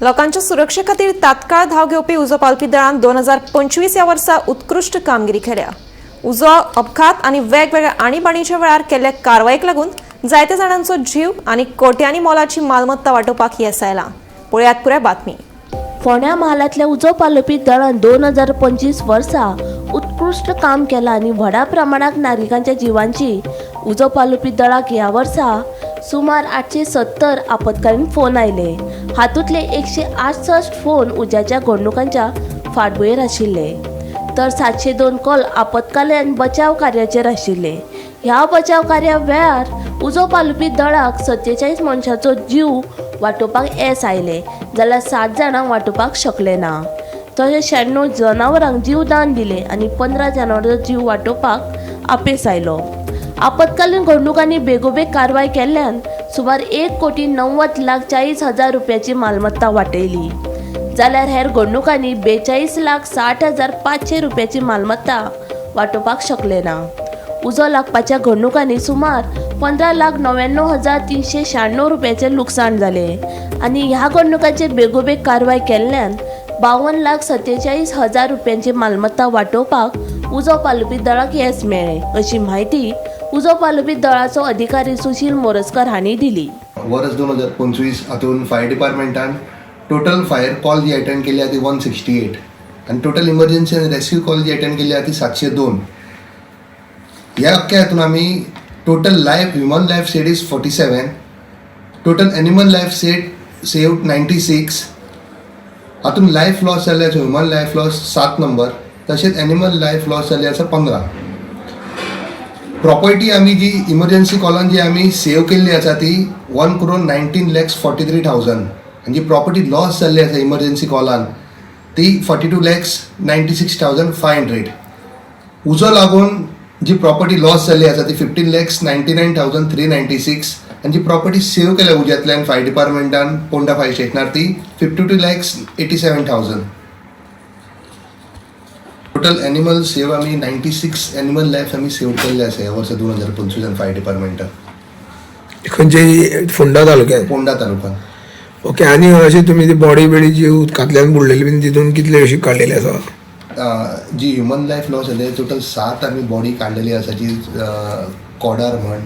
लोकांच्या सुरक्षे खातीर तात्काळ धांव घेवपी उजो पालपी दळान 2025 ह्या वर्सा उत्कृश्ट कामगिरी केल्या. उजो अपघात आनी वेगवेगळ्या आणीबाणीच्या वेळार केल्ल्या कारवायेक लागून जायत्या जाणांचो जीव आनी कोट्यांनी मोलाची मालमत्ता वाटोवपाक येस आयलां. पळयात पुराय बातमी. फोंड्या म्हालांतल्या उजो पालोवपी दळान 2025 वर्सा उत्कृश्ट काम केलां आनी व्हडा प्रमाणात नागरिकांच्या जिवांची. उजो पालोवपी दळाक ह्या वर्सा सुमार 870 आपत्कालीन फोन आयले. हातूंतले 168 फोन उज्याच्या घडणुकांच्या फाटभुंयेर आशिल्ले, तर 702 कॉल आपत्कालीन बचाव कार्याचेर आशिल्ले. ह्या बचाव कार्या वेळार उजो पालोवपी दळाक 47 मनशांचो जीव वाटोवपाक येस आयलें, जाल्यार 7 जाणांक वाटोवपाक शकले ना. तशेंच 96 जनावरांक जीवदान दिलें आनी 15 जनावरांचो जीव वाटोवपाक अपेस आयलो. आपत्कालीन घडणुकांनी बेगोबेग कारवाय केल्ल्यान सुमार 1 कोटी 90 लाख 40 हजार रुपयाची मालमत्ता वाटयली, जाल्यार हेर घडणुकांनी 42,60,500 रुपयाची मालमत्ता वाटोवपाक शकले ना. उजो लागपाच्या घडणुकांनी सुमार 15,99,396 रुपयाचें लुकसाण जालें आनी ह्या घडणुकांचेर बेगोबेग कारवाय केल्ल्यान 52,47,000 रुपयांची मालमत्ता वाटोवपाक उजो पालोवपी दळाक येस मेळ्ळें, अशी म्हायती उजो पालोवपी दळाचो अधिकारी सुशील मोरजकर हांणी दिली. वर्स 2025 हातून फायर डिपार्टमेंटान टोटल फायर कॉल जी अटेंड केली आहा ती 168 आनी टोटल इमर्जन्सी आनी रेस्क्यू कॉल जी अटेंड केली आहा ती 702. ह्या अख्ख्या हातून आमी total life, human life saved is 47, total animal life saved 96. हातून लायफ लॉस जाल्ले आसा, ह्युमन लायफ लॉस सात नंबर, तशेंच एनिमल लायफ लॉस जाल्ले आसा 15. प्रॉपर्टी आमी जी इमर्जन्सी कॉलान जी आमी सेव केल्ली आसा ती 1 crore 19 lakhs 43 thousand आनी जी प्रॉपर्टी लॉस जाल्ली आसा इमर्जन्सी कॉलान ती 42 lakhs 96 thousand 500. उजो लागून जी प्रॉपर्टी लॉस जाल्ली आसा ती 15 lakhs 99 thousand 396 आनी जी प्रॉपर्टी सेव केल्या उज्यांतल्यान फायर डिपार्टमेंटान पोंडा फायर स्टेशनार ती 52 lakhs 87 thousand. Total animal save आमी 96 एनिमल लायफ आमी सेव केल्ले आसा ह्या वर्सा 2025 फायर डिपार्टमेंटान. खंयचे, फोंडा तालुक्यात? पोंडा तालुक्यान. ओके, आनी अशें तुमी ती बॉडी बिडी जी उदकांतल्यान बुडलेली बीन, तितून कितले अशी काडलेली आसा? जी ह्युमन लायफ लॉस जाले, टोटल सात आमी बॉडी काडलेली आसा, जी कोडार म्हण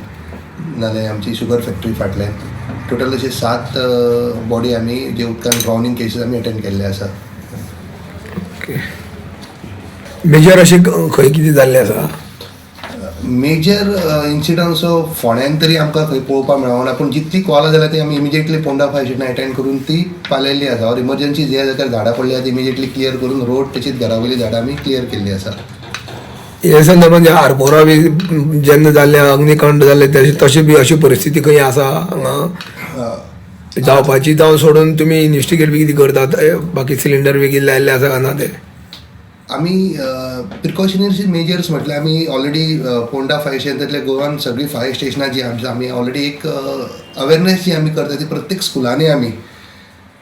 नाजाल्यार आमची शुगर फॅक्टरी फाटल्यान, टोटल अशे सात बॉडी आमी जे उदकान ड्रावनींग केसीस आमी अटेंड केल्ले आसा. ओके, मेजर अशें खंय कितें जाल्लें आसा? मेजर इन्सिडंट असो फोंड्यान तरी आमकां खंय पळोवपाक मेळना, पूण जितली कॉलां जाल्या ती आमी इमिजिएटली पोंडा फायर स्टेशनार अटेंड करून ती पालयल्ली आसा. ऑर इमर्जन्सी जे जाल्यार झाडां पडली आसा ती इमिजिएटली क्लियर करून रोड तशीच घरा वयली झाडां आमी क्लियर केल्ली आसा. हे संदर्भात जे आरपोरा बी जेन्ना जाल्लें, अग्निकांड जाल्लें, तशें बी अशी परिस्थिती खंय आसा हांगा जावपाची, जावं सोडून तुमी इन्वेस्टिगेट बी कितें करतात, बाकी सिलिंडर बी कितें लायल्ले आसा काय ना ते? आमी प्रिकॉशनरी मेजर्स म्हटल्यार आमी ऑलरेडी पोंडा फायर स्टेशन तसले गोवान सगळीं फायर स्टेशनां जी आमची, आमी ऑलरेडी एक अवेरनेस जी आमी करता ती प्रत्येक स्कुलांनी आमी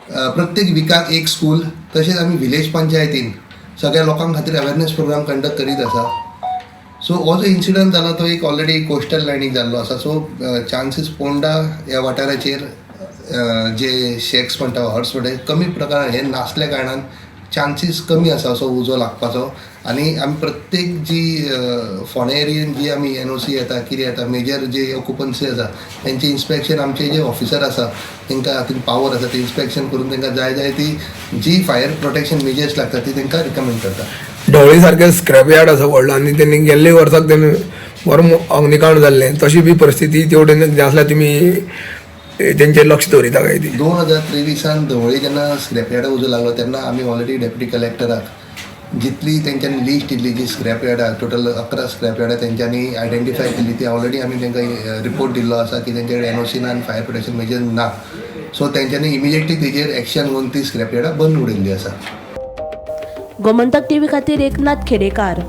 प्रत्येक विकाक एक स्कूल, तशेंच आमी विलेज पंचायतीन सगळ्या लोकां खातीर अवेरनेस प्रोग्राम कंडक्ट करीत आसा. सो हो जो इन्सिडंट जाला तो एक ऑलरेडी कोस्टल लायनीक जाल्लो आसा, सो चान्सीस पोंडा ह्या वाठाराचेर जे शेक्स म्हणटा, हट्स म्हणटा, कमी प्रकारान हे नासल्या कारणान चान्सीस कमी आसा असो उजो लागपाचो. आनी आमी प्रत्येक जी फोंडे एरियेन जी आमी एनओसी येता, कितें येता, मेजर जे ऑक्युपन्सी आसा तेंचे इन्स्पेक्शन आमचे जे ऑफिसर आसा तांकां हातून पावर आसा, ते इन्स्पेक्शन करून तांकां जाय जाय ती जी फायर प्रोटेक्शन मेजर्स लागता ती तांकां रिकमेंड करता. ढवळी सारकें स्क्रॅप यार्ड आसा व्हडलो आनी तेणी गेल्ले वर्साक तेणी बरो अग्निकांड जाल्लें, तशी बी परिस्थिती तेवटेन आसल्यार तुमी तेंचेर लक्ष दवरिता काय ती? 2023 ढवळी जेन्ना स्क्रॅप यार्डा उजो लागलो तेन्ना आमी ऑलरेडी डेप्युटी कलेक्टराक जितली तेंच्यांनी लिस्ट दिल्ली, जी स्क्रॅप यार्डां, टोटल 11 स्क्रॅप यार्डां तेंच्यांनी आयडेंटिफाय केल्ली, ती ऑलरेडी आमी तेंकां रिपोर्ट दिल्लो आसा की तेंचे कडेन एनओसी ना आनी फायर प्रोटेक्शन मेजर ना. सो तेंच्यांनी इमिजिएटली तेजेर एक्शन घेवन ती स्क्रॅप यार्डां बंद उडयल्ली आसा. गोमंतक टीव्ही खातीर एकनाथ खेडेकार.